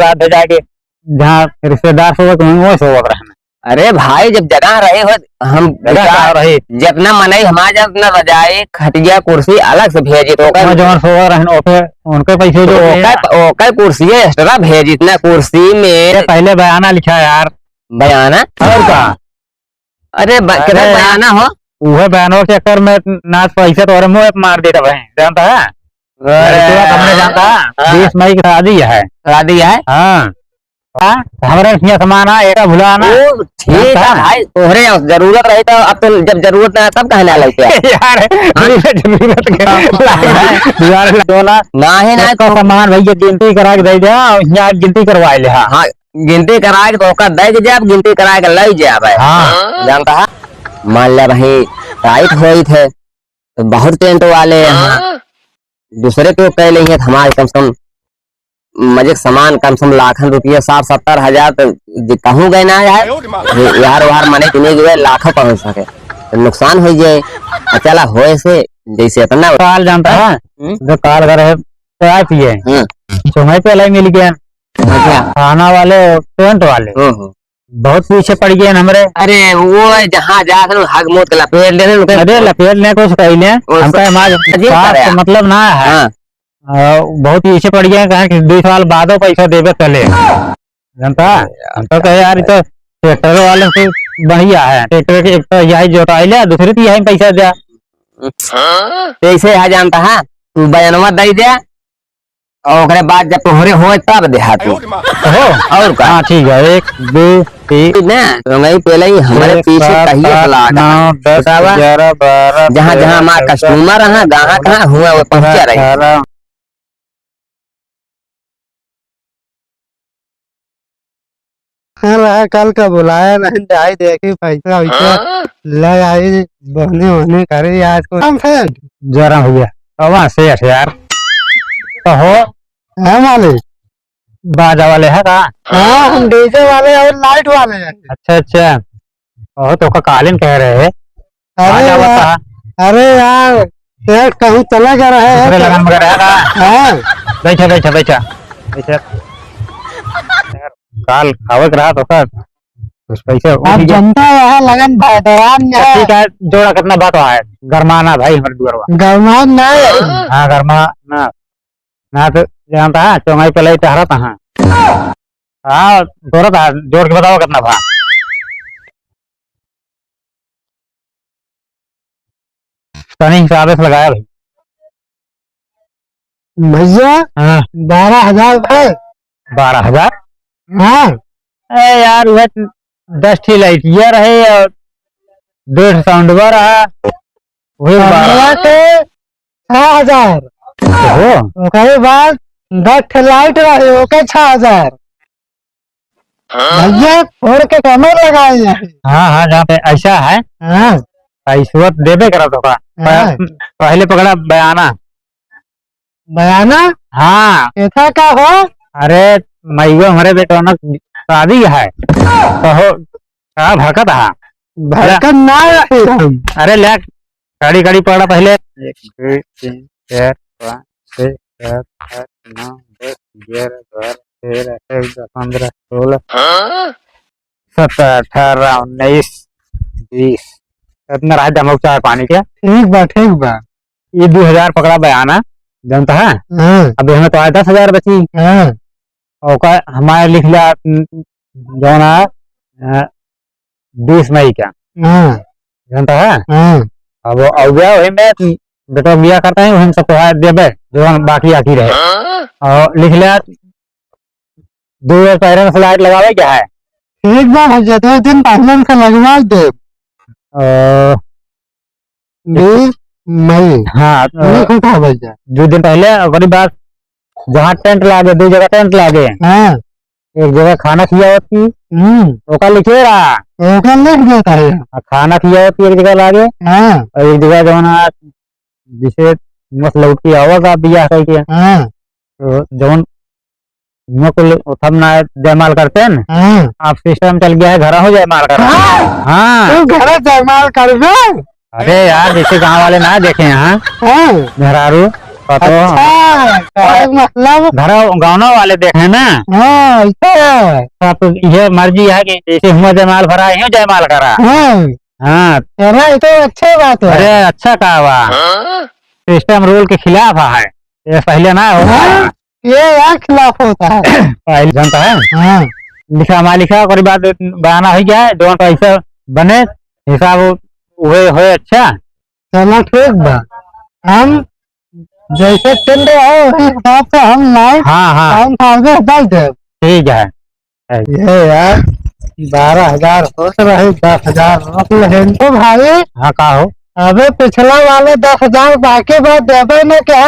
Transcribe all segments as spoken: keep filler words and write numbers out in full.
रात हो जाए के, जहाँ रिश्तेदार सोवत हों, वो सोवत रहना। अरे भाई, जब जगह रहे हो, हम जगह विचार, का रहे? जितना मनई हमारे जहाँ, उतना रजाई, खटिया, कुर्सी अलग से भेजी, तो ओकर मैं जवन सोवत रहन, ओके, उनके पैसे तो जो ओकर, ओकर कुर्सी extra भेजी, इतना कुर्सी में। पहले बयाना लिखा यार। बयाना? और का? अरे ब-, अरे कितना यार, बयाना हो? उहे बयानवा के चक्कर में ना पैसा तोहरे मुँह पे मार देता भाई, जानता है? अरे लड़कवा तो हमने जानता है, हाँ। बीस मई की शादी है। शादी है? हाँ। हाँ, तो हमरे हियाँ सामान आ, एका भुलाना। ओ, ठीक है जानता है? भाई, तोहरे जरूरत रही तो, अब तो जब जरूरत ना है, तब कहने लगे यार, हाँ। ये जरूरत के हाँ। यार, ना है ना, इसका तो सामान भैया गिनती करा के दे दे, और यहाँ गिनती करवा ले, हाँ। हाँ, गिनती कराए के तो ओका दे के जाब, गिनती कराए के लई जाब है। हाँ। जानता है? मान ले भाई, tight होई थे, तो बहुत tent वाले हैं। हाँ। दूसरे के कह लेंगे, हमारे कम से कम मजे के सामान कम से कम लाखन रुपये, साठ सत्तर हजार तो जे कहूँ गए ना यार, ये यार वार मने के नहीं गए, लाखों पहुँच सके, तो नुकसान हो जाए। और चला होए से जैसे इतना काल जानता है, हम्म? जो काल घर है, चाय पिए, हम्म। चुंगई पे लाई मिल गया। अच्छा। थाना वाले, tent वाले, ओहो। बहुत पीछे पड़ गए हमरे। अरे, वो है जहाँ जात हन, हग मूत के लपेट लेने उनके। अरे, लपेट ले, कुछ कह ले। वो हमका सब हमारे अजीब साथ करे। से मतलब ना है। हाँ। आ, बहुत पीछे पड़ गए, कहे कि दो साल बादो पैसा देबे चले। जानता? हम तो कहे, "यार, ये तो tractor वाले से बढ़िया है। Tractor के एक तो यही जोताई ले, दूसरे तो यही पैसा दे।" हाँ। तो ऐसे है, जानता है, तू बयानवा दे दे, और ओकरे बाद जब तोहरे होए तब देहा तू। हो? और का? हाँ, ठीक है, एक, दो, तीन। ना, तो वही पहले ही हमारे एक, पीछे सात, कहिए आठ, से लागा। नौ, दस, बतावा। ग्यारह, बारह, जहाँ, तेरह, जहाँ हमारा चौदह, customer रहा, ग्राहक रहा, हुआ, वो पहुँचा रही। अठारह। हाँ, रहा कल का बुलाया नहीं, जाई देखी पैसा वैसा हाँ? ले आई, बहने वहने करे आज को। हम friend। जरा भैया, अब से यार। तो हो? है मालिक। बाजा वाले हैं का? हाँ, हम DJ वाले और light वाले हैं। अच्छा, अच्छा। बहुत ओका कालीन कह रहे हैं। अरे बाजा यार, बता। अरे यार, सेठ कहूँ चला गया रहे हैं दूसरे तो। लगन में गया रहा। हाँ। बैठा, बैठा, बैठा। बैठा। काल खावे के रहा तो सर, कुछ पैसे उठ आप गया। जनता है लगन भाई, दौरान में तो है। ठीक है, जोड़ा कितना बात है, गरमाना भाई हमारे दुआरवा। गरमान ना है। हाँ, गरमाना। ना तो जानता है, चौंगाई पे लाई टहरा था। हाँ, जोड़ा था, जोड़ के बताओ कितना भा। तनी हिसाब से लगाया भाई। भैया, हाँ। बारह हजार है। बारह हजार? हाँ। ए यार, वह दस ठी लाइटिया रहे और डेढ़ साउंडवा रहा, वही बारह। साउंडवा के छह हजार। हो? ओकरे बाद दस ठे लाइट रहे, ओके छह हजार। भैया, फोड़ के कमर लगाए हैं। हाँ, हाँ, जहाँ पे ऐसा है, हाँ। पैसवा तो देबे करत होगा। हाँ। पह-, पहले पकड़ा बयाना। बयाना? हाँ। ऐसा का हो? अरे, मइगो हमरे बेटवा ना शादी है। कहो, का भड़कत हा? भड़कत ना रहे हम। अरे, ले, गाड़ी, गाड़ी पकड़ा पहले। एक, दो, तीन, चार, पाँच, छः, सात, आठ, नौ, दस, ग्यारह, बारह, तेरह, चौदह, पन्द्रह, सोलह, हाँ? सत्रह, अठारह, उन्नीस, बीस। इतना रहा दमक चाय पानी के। ठीक बा, ठीक बा। ये दो हजार पकड़ा बयाना, जानता है? हाँ। अभी हमें तो आया दस हजार बची। हाँ। ओका हमारे लिख लिया, जौन है, अ, बीस मई का। हाँ। जानता है? हाँ। अब, अब गया वही में, बेटा बिया करता है, वही में सब तोहार देबे, जौन बाकी आकी रहे। हाँ। और लिख लिया, दो रोज पहले से लाइट लगावे क्या है? ठीक बा भैया, दो दिन पहले से लगवा दे। अ, बीस मई। हाँ, अ, ठीक है भैया। दो दिन पहले, ओकरी बाद जहाँ टेंट लागे, दो जगह टेंट लागे। हाँ। एक जगह खाना खियावत की, हम्म। ओका लिखे रहा। ओका लिख देता है। आ, खाना खियावत की एक जगह लागे। हाँ। और एक जगह जौन आ, जिसे मस्त लौट के आवेगा बियाह करके। हाँ। तो जौन हुआँ कुल उठब ना जयमाल करते हैं ना। हाँ। अब सिस्टम चल गया है, घर हो जयमाल कर रहा है। हाँ। हाँ। तू घर जयमाल करबे? अरे यार, जैसे गाँव वाले ना देखे हैं, हाँ। मेहरारू, पतो अच्छा, है। काहे मतलब? घरा गौना वाले देखे ना। हाँ, ऐसा है। सब ये मर्जी है कि जैसे हुआ जयमाल भरा, यूं जयमाल करा। हाँ। हाँ। चला, ये तो अच्छी बात है। अरे, अच्छा का बा? हाँ? System rule के खिलाफ है। ये पहले ना होता। हाँ? ये यार खिलाफ होता है। पहले जानता है? हाँ। लिखा, हमारा लिखा, ओकरी बाद बयाना हो गया है, जौन पैसा बने, हिसाब हुए, हुए अच्छा। चला ठीक बा, हम जैसे चल रहा है, उसी हिसाब से हम नाइट हाँ, हाँ। टाइम का आगे दे दे। ठीक है। ये यार, बारह हजार होत रहे, दस हजार रख लेहेन। ओ भाई। हाँ, का हो? अबे पिछला वाले दस हजार बाकी बा, देबे न क्या?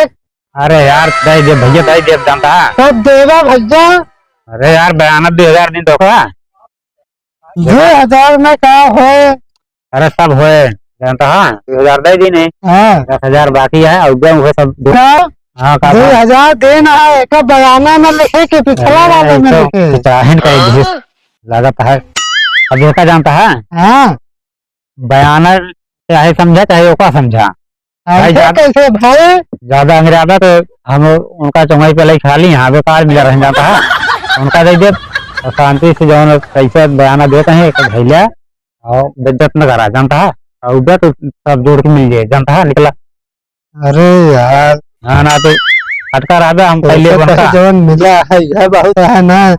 अरे यार, दे दे भैया, दे दे, जानता है? सब देबा भैया। अरे यार, बयाना दो हजार दिन तो का? दो हजार में का होए? अरे सब होए, जानता है, दो हजार दे दी नहीं। हाँ। दस हजार बाकी है, और उद्या उहे सब दे-, का? हाँ, का दो हजार देना है, एक बयाना में लिखे कि पिछला अरे, वाले में तो लिखे? चाहे न कहीं घिस लागत है। अब ये का जानता है? हाँ। बयाना चाहे समझा, चाहे ओका समझा। भाई, ऐसे ज्यादा, कैसे भाई? ज्यादा अंग्रेजा तो हम उनका चौंगाई पे लई खा ली, यहाँ बेकार मिला रह जाता है। उनका दे दे, और शांति से जौन पैसा बयाना देते हैं, एक भैया, और बेइज्जत न करा, जानता है? और उधर तो सब जोड़ के मिल जाए, जानता है, निकला। अरे यार। हाँ ना, तो अटका रहा था, हम पहले पैसा बनता। पैसा जौन मिला है, यह बहुत है ना।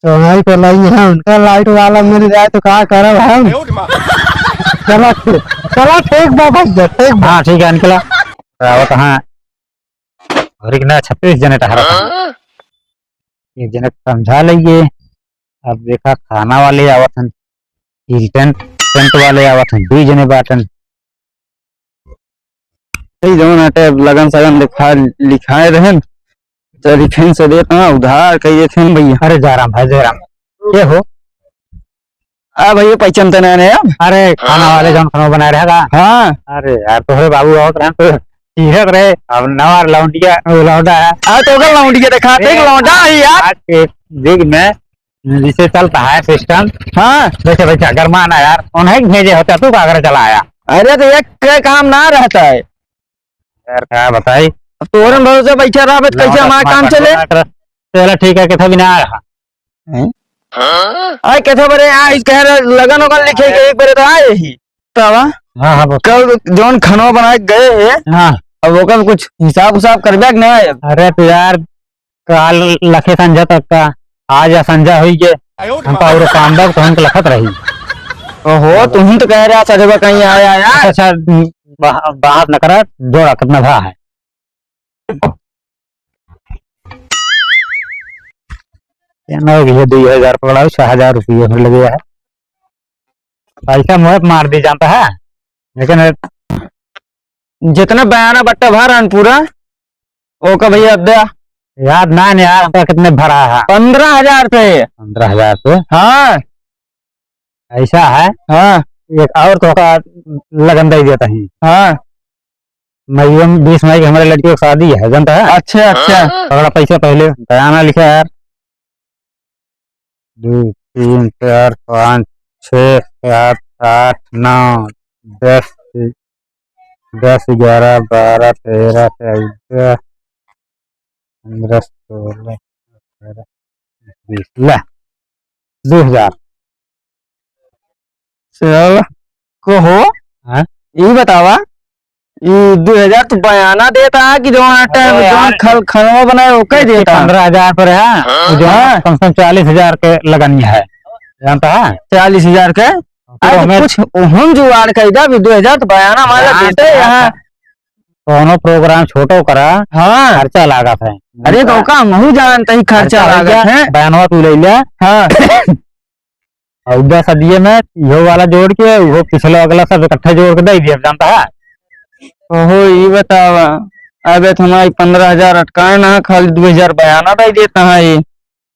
चौराही पे लाई है, उनका लाइट वाला मिल जाए तो का करब हम? चला ठीक, चला ठीक बा भैया, ठीक बा। हाँ, ठीक है, निकला। आवत हाँ। और एक ना छत्तीस जने टहरत हैं। एक जने समझा लइए। अब देखा, खाना वाले आवत हैं, टेंट, टेंट वाले आवत हैं, दुई जने बाटन। यही जौन हटे, अब लगन सगन लिखा, लिखाए रहेन, चली फिर से देत हन, उधार कही देत हन भैया। अरे जयराम भाई, जयराम। के हो? आ भैया, पहचानते नहीं है अब। अरे खाना वाले जौन खाना बनाए रहे का? हाँ। अरे यार, तोहरे बाबू आवत रहे तो चीरत रहे, अब नवा लौंडिया, वो लौंडा है। आ तो ओकर लौंडिया दिखाते हैं, ए, लौंडा है यार। आज के युग में जिसे चलता है सिस्टम। हाँ। वैसे वैसे अगर माना यार, उन्हें भेजे होता, तू का करे चला आया? अरे तो एक के काम ना रहता है। यार का बताई? अब तोहरे भरोसे बैठा रहा, कैसे हमारा काम चले? चला ठीक है, कितना भी ना आया। हैं? आए कैसे बरे, आ, इस कह रहे, लगन वगन लिखे के एक बारे तो आए ही। तवा? हाँ, हाँ, बोल। कल जौन खनवा बनाए गए हैं, हाँ। अब ओकर कुछ हिसाब उसाब करबे कि नहीं? अरे तो यार, काल लखे संझा तक का, आज या संझा होई गे, हमका और काम बा, तो हमके लखत रही। ओहो, तुम तो कह रहा सजवा कहीं आया यार। अच्छा, अच्छा, बा-, बात न करा, जोड़ा कितना भा है? क्या ना हो गया, दो हजार पकड़ाओ, छह हजार रुपये में लगे है। पैसा मुँह पे मार दी जानता है, लेकिन जितना बयाना बट्टा भरा है पूरा, ओका भैया अब दे। याद ना है यार, हमका कितने भरा है? पन्द्रह हजार पे। पन्द्रह हजार पे? हाँ। ऐसा है? हाँ। एक और तो का लगन दे देता ही। हाँ। मई में, बीस मई के हमारे लड़कियों की शादी है, जानता है? अच्छा, अच्छा। पकड़ा पैसा पहले, बयाना लिखा यार। दो, तीन, चार, पाँच, छः, सात, आठ, नौ, दस, दस, ग्यारह, बारह, तेरह, चौदह, पन्द्रह, सोलह, सत्रह, बीस, ला, दो हजार। चल, को हो? हाँ? ई बतावा, ई दो हजार तो बयाना देता है कि जौन अरे टाइम, जौन यार, खल-, खनवा बनाए, ओके देता है। पन्द्रह हजार पर है, हाँ। जौन हाँ। कम से कम चालीस हजार के लगन है, जानता है? चालीस हजार के? तो अरे, हमें कुछ ओहम जुगाड़ कर दा, अभी दो हजार तो बयाना हमारा यार, देते हैं यहाँ। कौनो program छोटो करा, हाँ। खर्चा लागत है। अरे, तो का महू जानते ही खर्चा खर्चा लागत है। बयानवा तू ले ले। हाँ। और दस दिए में इहो वाला जोड़ के, वो पिछला अगला सब इकट्ठा जोड़ के दे दिए, जानता है? ओहो, ई बतावा, अबे तो हमारी पन्द्रह हजार अटकाए ना, खाली दो हजार बयाना दे देता है ये।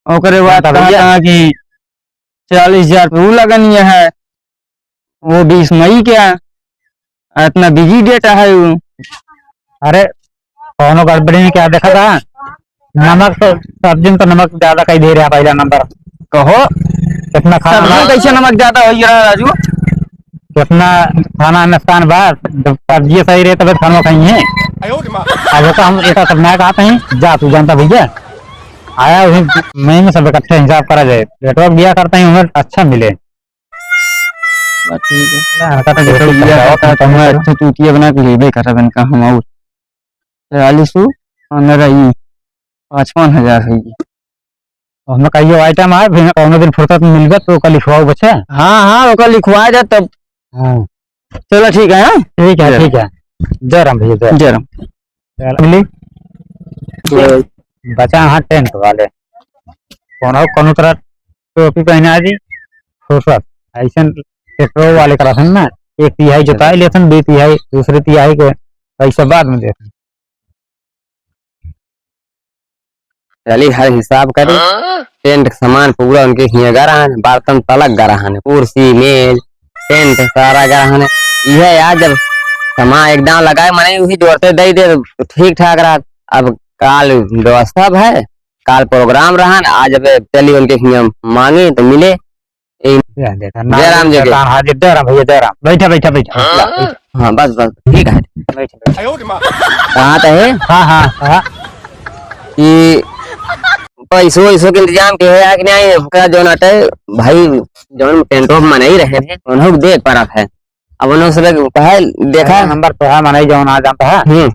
ओकरे बाद जानता कहा भैया। था कि चालीस हजार पे वो लगन ये है, वो बीस मई क्या, इतना busy date है वो। अरे, कौनो गड़बड़ी नहीं क्या देखा था? नमक तो, सब्जी में तो नमक ज्यादा कहीं दे रहा पहला नंबर। कहो, कितना खाना सब्जी में कैसे नमक ज्यादा हो गया राजू? कितना खाना नुकसान बा, जब सब्जी सही रहे तब खाना खाई है। अब ओका हम एका सब ना कहते हैं, जा तू जानता भैया, आया वही में सब इकट्ठे हिसाब करा जाए, रेटवा दिया करते हैं, उन्हें अच्छा मिले। बस ठीक है। ना, हल्का तो तो देखो, दिया करता है, तो हमें अच्छा चूतिया बना के लेबे करब इनका हम और। चालीस सौ, पन्द्रह, ई पचपन हजार है ये। तो हमें कहियो आइटम आए, फिर कौनो दिन फुर्सत में मिलबे तो ओका लिखवाओ बच्चा। हाँ, हाँ, ओका लिखवा दे तब। हाँ। चलो ठीक है, हाँ? ठीक है, जय ठीक है। जय राम भैया, जय राम। जय राम। चल, अगली। तो बचा हाँ टेंट वाले। कौनो, कौनो तरह टोपी पहना दी, फुर्सत। ऐसन ट्रैक्टर वाले करा सन ना, एक तिहाई जोताई लेसन, दो तिहाई दूसरे तिहाई के पैसा बाद में देसन। चली, हर हिसाब करी। हाँ? टेंट के सामान पूरा उनके हियाँ गरहन, बर्तन तलक गरहन, कुर्सी, मेज, टेंट सारा गरहन। इहे यार, जब सामान एकदम लगाए, मने उही जोर से दे दे, तो ठीक ठाक रहत। अब काल व्यवस्था है, काल प्रोग्राम रहन, आज अब चली उनके हियाँ मांगे तो मिले। ए, जय राम जी के। जय राम, जय राम भैया, जय राम। बैठा, बैठा, बैठा। हाँ, बस, बस, ठीक है। बैठा, बैठा। कहाँ तो है? हाँ, हाँ, हाँ। कि पैसो, वैसो के इंतजाम के है या कि नहीं? ओकरा जौन अटे, भाई, जौन टेंटो में मनई रहे हैं, उन्हों को देख परत है। अब उन्हों से कहे, देखा? अरे, नंबर तो है, मनई जौन आ जाता है। हम्म।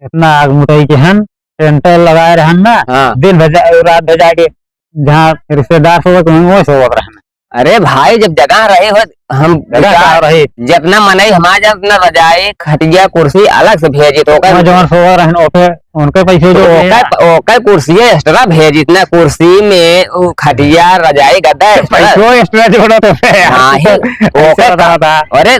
इतना आग मुटई के हन, टेंट लगाए रहन ना, हाँ। दिन भजा, रात भजा के जहाँ रिश्तेदार सोवत, वहीं वो सोवत रहन। अरे भाई, जब जगह रहे हो, हम जगह का रहे? जितना मनई हमारे जहाँ, उतना रजाई, खटिया, कुर्सी अलग से भेजी, तो ओकर वहाँ जवन सोवत रहन, ओके, उनके पैसे जो तो ओकर, ओकर कुर्सी extra भेजी, इतना कुर्सी में वो खटिया, रजाई, गद्दा extra। पैसो extra जोड़ो तो फिर। हाँ, ही, पैसा ओकर का, था। अरे,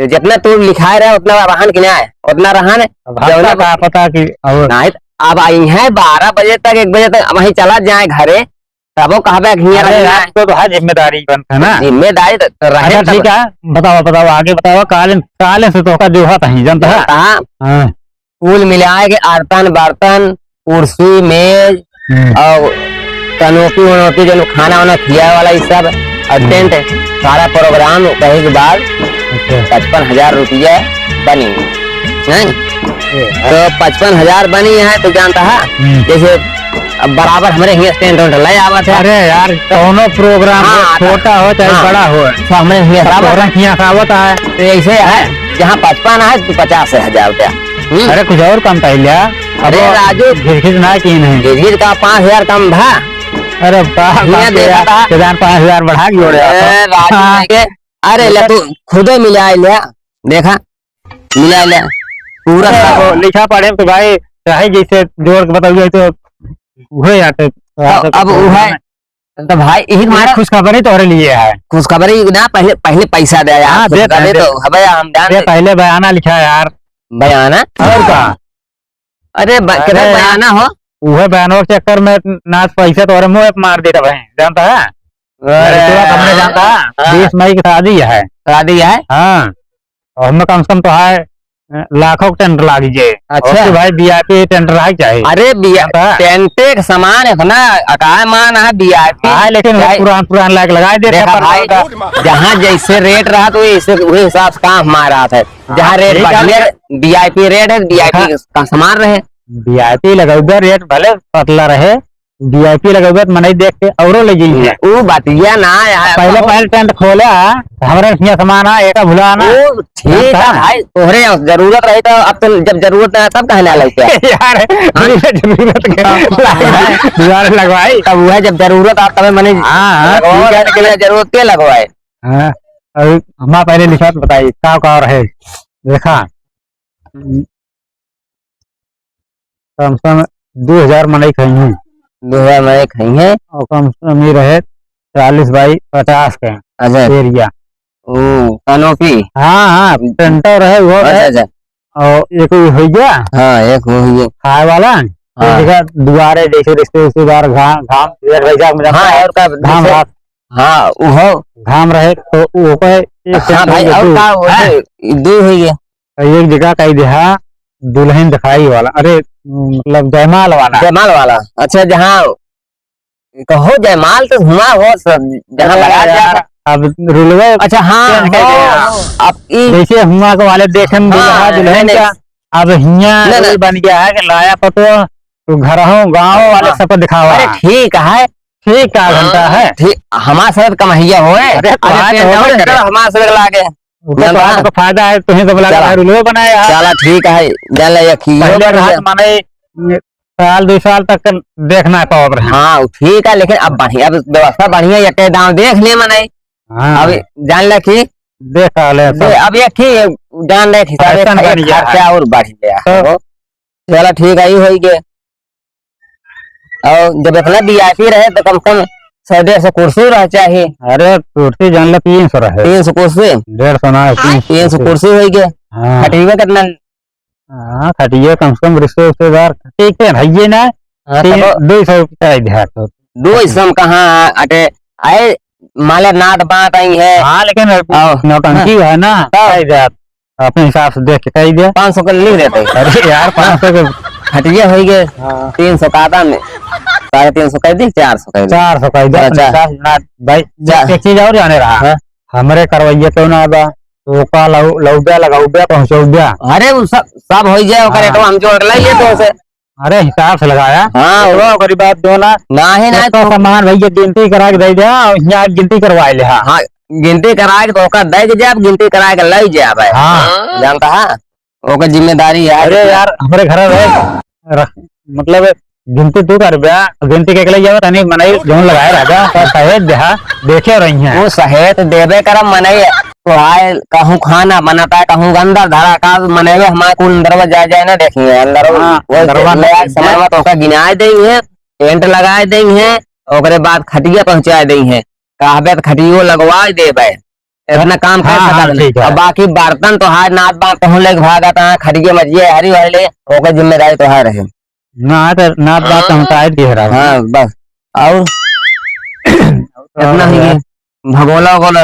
जितना तू लिखाए रहे, उतना रहन कि ना है? उतना रहन। अब हमका जौना का पता कि अब नहीं, अब आई हैं बारह बजे तक, एक बजे तक, अब वहीं चला जाए घरे, तबो कहबे कि हियाँ अरे, रहना है। तो, तो है जिम्मेदारी बनता है ना। जिम्मेदारी तो, तो रहे अच्छा, तब। ठीक है, बताओ, बताओ, आगे बताओ, काले, काले से तो का जो है, तहीं जानता है। जानता है। हाँ। कुल मिलाए के आरतन बर्तन, कुर्सी, मेज, हम्म। और कनोपी वनोपी, जो खाना वाना खियाए वाला, ये सब, और हम्म। टेंट, सारा प्रोग्राम कहे के बाद अच्छा। पचपन हजार रुपया बनी, हैं? ए, तो पचपन हजार बनी है, तो जानता है, हम्म। जैसे अब बराबर हमरे हियाँ टेंट वेंट ले आवत है। अरे यार, कौनो प्रोग्राम हो, हाँ, छोटा हो चाहे हाँ। बड़ा हो, तो हमरे हियाँ सब तोहरे हियाँ से आवत है। तो ऐसे है, जहाँ पचपन है, तो पचास हजार रुपया। हम्म। अरे, कुछ और कम कर लिया। अब अरे वो राजू, घिस घिस ना की नहीं। घिस घिस का पाँच हजार कम भा। अरे बाप, हियाँ बाप रे देखा यार, था। के जान पाँच हजार बढ़ा के जोड़े अरे आप। राजू हाँ। के, अरे ले, तू खुदे मिला लिया, देखा, मिला लिया। पूरा अरे, सब वो लिखा पढ़े तो भाई, चाहे जैसे जोड़ के बताइए तो उहे आते, तो आते अब तो उहे, तो भाई, यही तुम्हारा खुशखबरी तोहरे लिए है। खुशखबरी ना, पहले, पहले पैसा दे यार, हाँ, दे, खुशखबरी दे, तो, अबे, हम जान दे, दे। पहले बयाना लिखा यार। बयाना? और का? अरे, ब-, अरे किधर यार, बयाना हो? उहे बयानों के चक्कर में नाच पैसा तोहरे मुँह पे मार देता भाई, जानता है? अरे लड़किया का हमने यार। जानता है? हाँ। बीस मई की शादी है। शादी है? हाँ। और हमें कम से कम तो है, अ, लाखों के टेंट लागी जे। अच्छा। और तो भाई, VIP टेंट रहा के चाही। अरे, बिया-, जानता है? टेंटे के सामान है ना, अकाय मान है, VIP। हाँ, लेकिन वो भाई, पुरान, पुरान लायक लगाए दे, देखा खपत भाई, होता। जहाँ जैसे रेट रहा, तो वैसे, वही हिसाब से काम हमारा है। जहाँ हाँ, रेट ठीक है। बढ़िया, VIP रेट है, VIP देखा। का सामान रहे। VIP लगौबे, रेट भले पतला रहे, VIP लगौबे त मनई देख के औरो ले जइहे। उ बतिया ना यार, पहले, बहुत पहले टेंट खोले, आ, हमरे हियाँ सामान आ, एका भुला ना। उ ठीक है जानता? भाई, तोहरे जरूरत रही तो, अब तो जब जरूरत ना है, तब कहने लगे क्या? यार, हाँ? जरूरत के हाँ। दुआरे लगवाई। तब वह जब जरूरत आ, तब मने हाँ, हाँ, लगवाओ, ठीक है। लेकिन जरूरत के लगवाए? हाँ, और हमारा पहले लिखा तो बताइए, का, का रहे? देखा, कम से कम दो हजार मनई खइहें। दो हजार मनई खइहें। और कम से कम ये रहे चालीस बाई पचास के अच्छा। एरिया। ओ, कैनोपी? हाँ, हाँ, टेंटो रहे, वो अच्छा, रहे। अच्छा। और एक वो हो गया। हाँ, एक वो हो गया। खाए वाला। हाँ। एक जगह दुआरे जैसे रिश्ते, रिश्तेदार घा-, घाम, पेट बैसाख में जाता हाँ, है। और का घाम जैसे रात। हाँ, उहो। घाम रहे तो वो पे एक हाँ टेंट भाई, हो गया, और दो। का वो हाँ। दो हो गया। तो एक जगह कही दिया दुल्हन दिखाई वाला, अरे, मतलब जयमाल वाला। जयमाल वाला, अच्छा, जहाँ कहो जयमाल तो हुआ हो सब, जहाँ अरे बारात यार, जाता। अब रुलवे अच्छा, हाँ, change कर हो, दिया। अब ई जैसे हुआ को वाले देखन हाँ, दुल्हा दुल्हन नहीं, नहीं, का। अब हियाँ ना, ना। रूल बन गया है कि लाया पतो, तो घर हो, गाँव वाले हाँ। सबको दिखावा। अरे ठीक है। ठीक का घंटा है? ठीक, हमार सब कमहिया होए। अरे, तो अरे, आए तो तो और हमार करे। सब लागे। वो तो जान रहा? आपको फायदा है, तुम्हें तो लगा चला। है, रूलो बनाया है। चला, ठीक है, जान ले, ये खीरो पहले बन रहा गया। तो माने, साल, दो साल तक देखना पाओ अब। हाँ, ठीक है, लेकिन अब बढ़िया, अब व्यवस्था बढ़िया, ये कह दाम देख ले मने। हाँ। अब जान ले कि देख ले दे, सब। अब ये ठीक, जान ले कि सारे फैशन बन गया खर्चा है। और बढ़ गया तो है वो। चला, ठीक है, ई होई गे। और जब इतना वीआईपी रहे, तो कम से कम सौ डेढ़ सौ कुर्सी रह चाहिए। अरे, कुर्सी जान ले तीन सौ रहे। तीन सौ कुर्सी? डेढ़ सौ ना, तीन सौ तीन सौ कुर्सी। कुर्सी होई गे। हाँ। खटिया कितना? हाँ, खटिया कम से कम रिश्ते, रिश्तेदार, ठीक है, भैये ना, हाँ, तीन, तब दो सौ रुपया ही दिया तो। दो सौ में कहाँ अटे? आए, माले नात बात आई है। हाँ, लेकिन आओ। नौटंकी हाँ। है ना, तब। सही बात। अपने हिसाब से देख के कही दे। पाँच सौ के लिख देते। अरे यार, पाँच सौ के खटिया होई गे। हाँ। तीन सौ का दाम में। साढ़े तीन सौ कह दी, चार सौ कह दी। चार सौ कह दी, अच्छा। अपने हिसाब से ना, भाई, जा। एक चीज और जाने रहा। हाँ। हमरे करवैया क्यों ना बा? तो का लौ-, लौब्या, लगौब्या, पहुँचौब्या। अरे, वो सब, सब होई जाए, ओकर हाँ। रेटवा हम जोड़ के लाइए तो से। अरे, हिसाब से लगाया। हाँ, तो वो ओकरी बात दो ना। नाही, नाही, एक तो तो सामान भैया गिनती करा के दे दे, और यहाँ गिनती करवा ले, हाँ। हाँ, गिनती करा के तो ओका दे के जाब, गिनती करा के ले जाब, भाई। हाँ। जानता है? ओकर जिम्मेदारी है। अरे यार, हमरे घर रहे, रख, मतलब, गिनती तू कर बे, गिनती के के ले जावे, तनी मनई जौन लगाए रह जा, तो सहेज देहा, देखे रही हैं। वो सहेज देबे करब, मनई तो आए, कहूँ खाना बनता है, कहूँ अंदर धरा का, मनई हमारे कुल अंदरवा जाए, जाए ना देखिए, अंदर हाँ, वो अंदरवा ले ना आए, देखे। सामान तो ओका गिनाए देई है, टेंट लगाए देई है, ओकरे बाद खटिया पहुँचाए देई है, कहबे तो खटियो लगवाए देबे। इतना काम कर हाँ, सकत हाँ, ना। ठीक है। अब बाकी बर्तन तो हाथ नाथ बांध कहूँ लेके भागत है, खटिया मजिया हरी भरी ले, ओकर जिम्मेदारी तो है रहे। ना, तो नाथ बात हम काहे के हरावे? हाँ, बस। और इतना ही है। भगोला वगोला।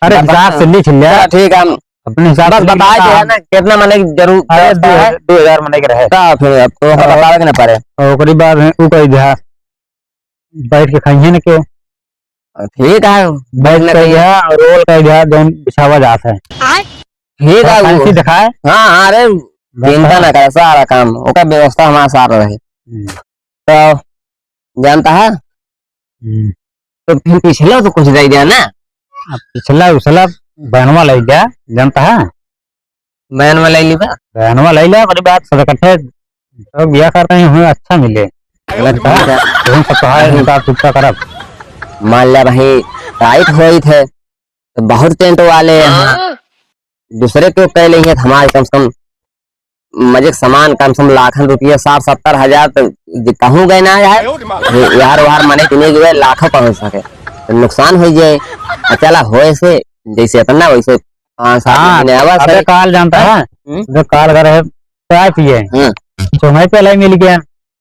अरे, बता। हिसाब से लिख लिया। चला, ठीक है, हम अपने हिसाब बस से लिख बताए लिया। थे ना, कितना मने की जरूर अरे, व्यवस्था है। दो हजार मने के रहे। का फिर अब तो और बतावे के ना पड़े। और ओकरी बाद है, ऊ कही दिया, बैठ के खाइए ना क्यों? ठीक है, बैठ बैठ के के खाइए। खाइए और रोल कही दिया, जौन बिछावा जात है। ठीक थोड़ा है, वो फैंसी दिखाए। हाँ, हाँ, अरे, बस चिंता हाँ। ना करे, सारा काम, ओकर व्यवस्था हमारा सारा रहे। हम्म। तो जानता है? हम्म। तो फिर पिछला तो कुछ दे दिया ना। अब पिछला उछला बहनवा ले गया, जानता है? बहनवा ले ली बा। बहनवा ले लिया, बड़ी बात, सब इकट्ठे सब बिया करते हैं, हमें अच्छा मिले। अच्छा, ठीक है। तुम सब तो है, हिसाब चुकता करब। मान लिया भाई, टाइट होई थे, तो बहुत टेंट वाले हैं। हाँ। दूसरे को कह लेंगे, हमारे कम से कम मजे के सामान कम से कम लाखन रुपया, साठ सत्तर हजार तो जे कहूँ गए ना यार, ये यार वार मने कि नहीं गए, लाखों पहुँच सके, तो नुकसान हो जाए। आ चला होए से, जैसे इतना वैसे पाँच सात हाँ, महीने आवा अबे सर। काल जानता है? हम्म? अबे काल अगर है, चाय पिए, हम्म। तो वहीं पे लाई मिल गया।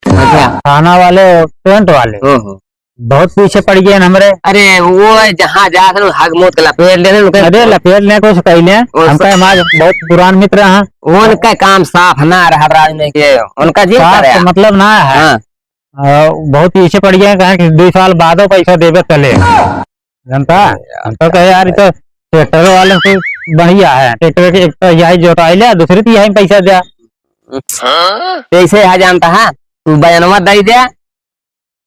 अच्छा। थाना वाले, टेंट वाले। ओहो। बहुत पीछे पड़ गए हमरे। अरे, वो है जहाँ जात रहे, हग मूत के लपेट ले रहे, उनके अरे, लपेट ले, कुछ कह ले। वो हमका स- हमारे बहुत पुरान मित्र हैं। उनका काम साफ ना रहा, राज में के, उनका जिन साफ करे। तो मतलब ना है। हाँ। अ, बहुत पीछे पड़ गए, कहा कि दो साल बादो पैसा देबे चले। जनता, अरे यार, हम तो कहे, "यार, ये तो ट्रैक्टर वाले से बढ़िया है, ट्रैक्टर के एक तो यही जोताई ले, दूसरी तो यही पैसा दे।" हाँ? कैसे है जानता है, तू बयानवा दे दे,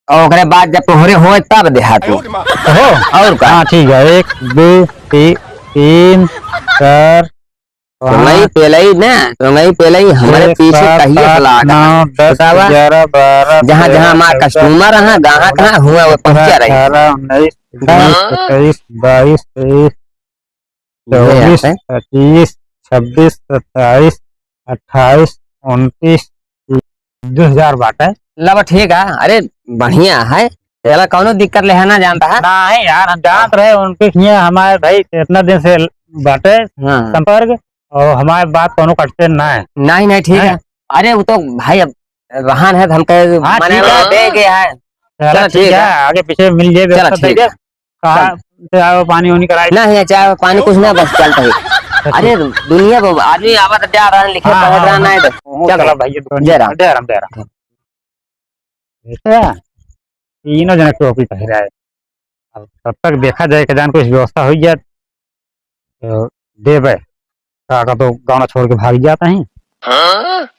और ओकरे बाद जब तोहरे होए तब देहा तू। हो? और का? हाँ, ठीक है, एक, दो, ती-, तीन, चार, तो नहीं पाँच, पेलई ना, तो नहीं पेलई, हमरे एक, पीछे सात, कहिए से आठ, लागत है। नौ, दस, बतावा? ग्यारह, बारह, जहाँ, तेरह, जहाँ हमार चौदह, कस्टमर है, ग्राहक है, हुआ वो पहुँचा रही। अठारह, उन्नीस, बीस, हाँ? इक्कीस, बाईस, तेईस, ये चौबीस, आता है। पच्चीस, छब्बीस, सत्ताईस, अट्ठाईस, उनतीस, दो हजार बाटे। लब ठीक है, अरे बढ़िया है, चला कौनो दिक्कत ले है ना जानता है। नहीं यार, हम जानत रहे उनके किए हमारे भाई इतना दिन से बाटे हाँ। संपर्क और हमारे बात कौनो कटते ना है। नहीं, नहीं, ठीक है। हैं? अरे वो तो भाई अब रहन है, हम कहे हाँ, मने ठीक है। दे गया है। चला चला ठीक ठीक है, है। आगे पीछे मिल जाए, चला व्यवस्था ठीक दे दे। है। कहाँ चल। से आवे पानी उनी कराई? ना है, चाय पानी कुछ ना, बस चलता है। अच्छा, अरे, ठीक। दुनिया को आदमी आवत जा रहा है, लिखे हाँ, पढ़त हाँ, रहा हाँ। ना है तो। ओहो, चल चला भाई। भाई, ये तो जय राम। जय राम, जय राम। बेटा, तीनों जना टोपी पहिरा है। अब तब तक देखा जाए कि जान कुछ व्यवस्था हो जाए तो देबे। का, का तो गाना छोड़ के भाग जाता है। हाँ?